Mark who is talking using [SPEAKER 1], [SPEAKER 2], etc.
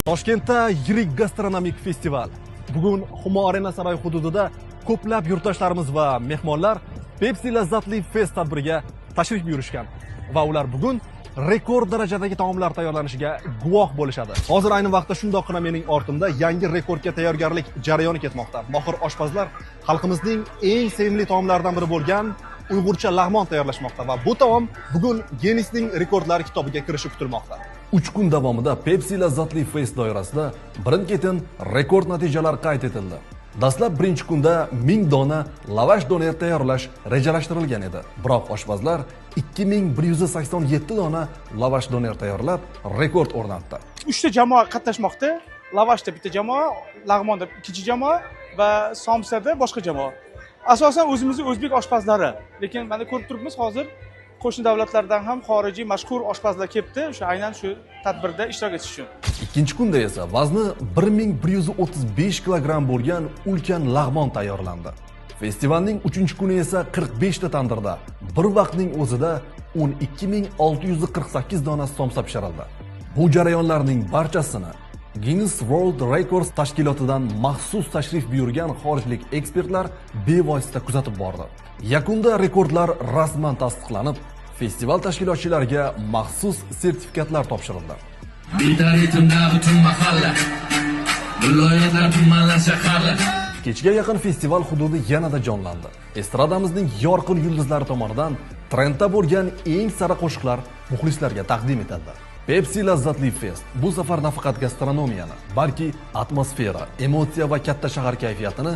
[SPEAKER 1] Toshkentda yirik gastronomik festival. Bugun Humo Arena saroyi hududida ko'plab yurtdoshlarimiz va mehmonlar Pepsi lazzatli fest tadbiriga tashrif buyurishgan va ular bugun rekord darajadagi taomlar tayyorlanishiga guvoh bo'lishadi. Hozir ayni vaqtda shundoqqina mening ortimda yangi rekordga tayyorgarlik jarayoni ketmoqda. Mohir oshpazlar xalqimizning eng sevimli taomlaridan biri bo'lgan uyg'urcha lag'mon tayyorlashmoqda va bu taom bugun Ginnesning rekordlar kitobiga kirishi kutilmoqda. 3 kun davomida Pepsi lazzatli fest doirasida birin-ketin rekord natijalar qayd etildi. Dastlab birinchi kunda 1000 dona lavash doner tayyorlash rejalashtirilgan edi. Biroq oshpazlar 2187 dona lavash doner tayyorlab rekord o'rnatdi.
[SPEAKER 2] Uchta jamoa qatnashmoqda. Lavashda bitta jamoa, lag'monda ikkinchi jamoa va somsada boshqa jamoa. Asosan o'zimizni o'zbek oshpazlari, lekin mana ko'rib turibmiz, hozir qo'shni davlatlardan ham xorijiy mashhur oshpazlar kelibdi o'sha aynan shu tadbirda ishtirok etish uchun.
[SPEAKER 1] Ikkinchi kunda esa vazni 1135 kilogramm bo'lgan ulkan lag'mon tayyorlandi. Festivalning uchinchi kuni esa 45 ta tandirda bir vaqtning o'zida 12 648 dona somsa pishirildi. Bu jarayonlarning barchasini Guinness World Records tashkilotidan maxsus tashrif buyurgan xorijlik ekspertlar bevosita kuzatib bordi. Yakunda rekordlar rasman tasdiqlanib, festival tashkilotchilariga maxsus sertifikatlar topshirildi.
[SPEAKER 3] Bitar ritimda butun mahalla, viloyatlar, tumanlar, shaharlar.
[SPEAKER 1] Kechga yaqin festival hududi yanada jonlandi. Estradamizning yorqin yulduzlari tomonidan trendda bo'lgan eng sara qo'shiqlar muxlislarga taqdim etildi. Pepsi lazzatli fest bu safar nafaqat gastronomiyani, balki atmosfera, emotsiya va katta shahar kayfiyatini